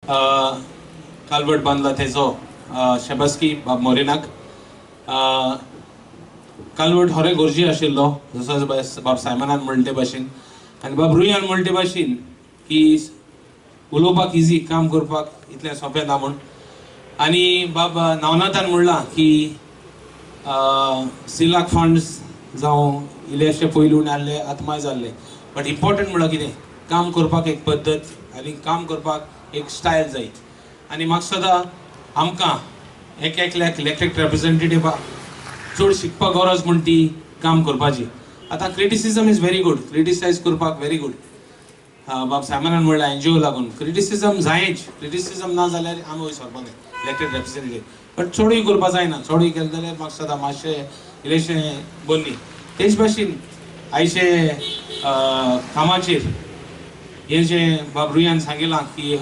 कालवट बांदला तेजो शेबास्की बाब मोरेनाक. कालवट होरे गरजे आशिल्लो जसो बाब सायमनान म्हणले ते भाशेन आनी बाब रुयान म्हणले ते भाशेन की उलोवपाक इजी, काम करपाक इतलें सोंपें ना म्हूण. आनी बाब नवनाथान म्हणलां की सिलाक फंड्स जावं इल्लेशे पयलू नासले, आतां मागीर जाल्ले, बट इम्पॉर्टंट म्हणल्यार कितें, काम करपाक एक पद्दत आनी काम करपाक एक स्टायल जाय. आनी म्हाका सदां आमकां एक एकल्याक इलेक्टेड रिप्रेझेंटेटिव्हाक चड शिकपाक गरज म्हण ती काम करपाची. आतां criticism is very good, criticise करपाक व्हेरी गूड. बाब सायमनान म्हणलें एनजीओ लागून क्रिटिसिजम जायच, क्रिटिसिजम ना जाल्यार आमी वयर सरपाक जाय इलेक्टेड रिप्रेझेंटेटिव्ह, बट चडूय करपाक जायना. चडूय केलें जाल्यार म्हाका सदां मातशें इल्लेशें बन्नी. तेच भाशेन आयचे कामाचेर हें जें बाब रुयान सांगिलां की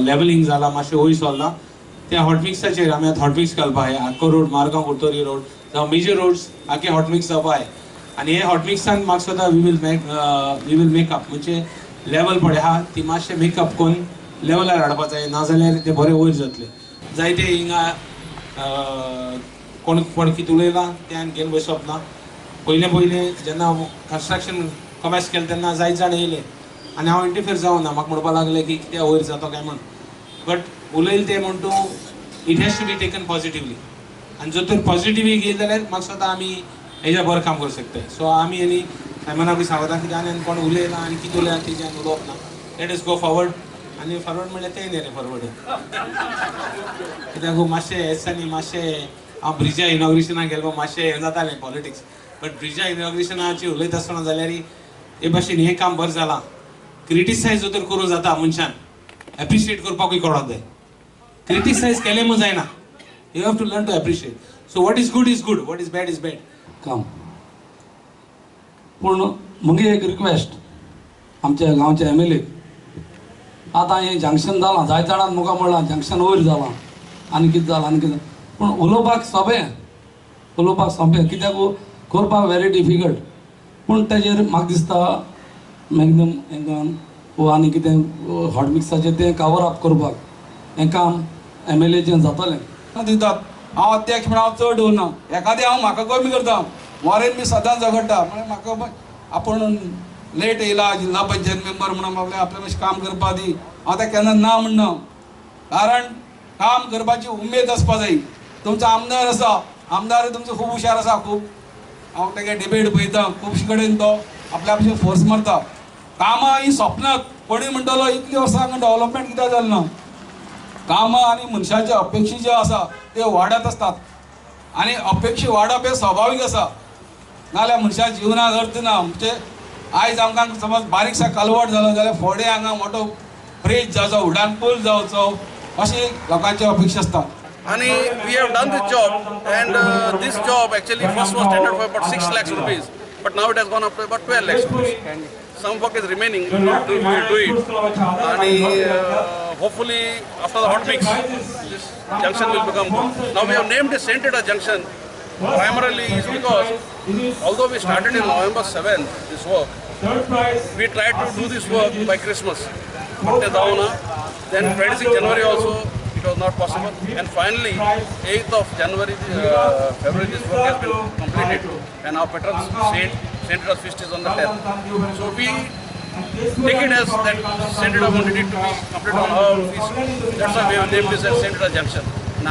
लेवलिंग जालां, मातशें वयर सरलां, त्या हॉटमिक्साचेर आमी आतां हॉटमिक्स घालपा जाय. आक्को रोड, मारगांव कुर्तोरी रोड जावं मेजर रोड्स आखे हॉटमिक्स जावपा जाय. आनी हे हॉटमिक्सान म्हाका सदां we will makeup म्हणजे लेवल पळय आहा ती मातशें मेकअप करून लेवलार हाडपा जाय, नाजाल्यार ते बरें वयर जातले. जायते हिंगा कोण कोण कितें उलयलां तें आनी घेवन बसप ना. पयलें पयलें जेन्ना कन्स्ट्रक्शन कॉमेर्स केलें तेन्ना जायत जाण येयले आनी हांव इंटरफेर जावं ना, म्हाका म्हणपाक लागलें की कित्याक वयर जाता काय म्हण. बट उलयलें तें म्हण तूं it has to be taken positively, आनी जर तर पॉझिटिवली घेयलें जाल्यार म्हाका दिसता आमी हेज्या बरें काम करूंक शकता. सो आमी आनी सायमनाकूय सांगता कित्याक आनी कोण उलयलां आनी कितें उलयलां तेजें उलोवप ना. Let us go forward. आनी फॉरवर्ड म्हणल्यार तें न्ही रे फॉरवर्ड, कित्याक मातशें हे दिसांनी मातशें हांव ब्रिजा इनॉग्रेशनाक गेलो, मातशें हें जातालें पॉलिटिक्स, बट ब्रिजा इनॉग्रेशनाची उलयता आसतना जाल्यार हे भाशेन हें काम बरें जालां. क्रिटिसायज जर तर करूं जाता मनशान, एप्रिशिएट करपाकूय कळोंक जाय. क्रिटिसायज केलें म्हूण जायना, you have to learn to appreciate. So what is good is good, what is bad is bad. काम पूण म्हगे एक रिक्वेस्ट आमच्या गांवच्या एम एल एक, आतां हें जंक्शन जालां, जायते जाणान मुखार म्हणलां जंक्शन वयर जालां आनी कितें जालां आनी कितें, पूण उलोवपाक सोंपें, उलोवपाक सोंपें कित्याक करपाक व्हेरी डिफिकल्ट. पूण तेजेर म्हाका दिसता मॅगनम हेंकान वो आनी कितें हॉट मिक्साचें तें कवर अप करपाक हें काम एम एल एचें जातलें. दितात हांव अध्यक्ष म्हण हांव चड दवरना, एखादें हांव म्हाका कमी करता, मोरेन मी सदांच झगडटा म्हळ्यार म्हाका आपूण लेट येयला जिल्हा पंचायत मेंबर म्हणून आपल्या आपल्या मातशें काम करपा दी, हांव तें केन्ना ना म्हणना, कारण काम करपाची उमेद आसपा जाय. तुमचो आमदार आसा, आमदार तुमचो खूब हुशार आसा, खूब हांव तेगे डिबेट पळयता, खुबशे कडेन तो आपल्या भशेन फोर्स मारता. कामां ही सोंपनात, कोणूय म्हणटलो इतलीं वर्सां हांगा डेवलपमेंट कित्याक जालें ना. कामां आनी मनशाचे अपेक्षा ज्यो आसा त्यो वाडत आसतात आनी अपेक्षा वाडप हें स्वाभावीक आसा, नाजाल्यार मनशाच्या जिवनाक अर्थ ना. म्हणजे आयज आमकां समज बारीकसा कालवट जालो जाल्यार फोडें हांगा मोठो ब्रिज जावचो, उडान पूल जावचो, अशी लोकांची अपेक्षा आसता. And we have done this job, and this job actually first was tendered for about 6 lakhs rupees, but now it has gone up to about 12 lakhs rupees. Some work is remaining, we will do it, and hopefully after the hot mix, this junction will become good. Now we have named it Saint Rita Junction primarily is because although we started in November 7th this work, we tried to do this work by Christmas, but then 26 January also it was not possible, and finally 8th of January, February, this work has been completed, and our patron saint, Saint Rita's feast is on the 10th. So we take it as that Saint Rita wanted it to be completed on our feast. That's why we have named this as Saint Rita Junction.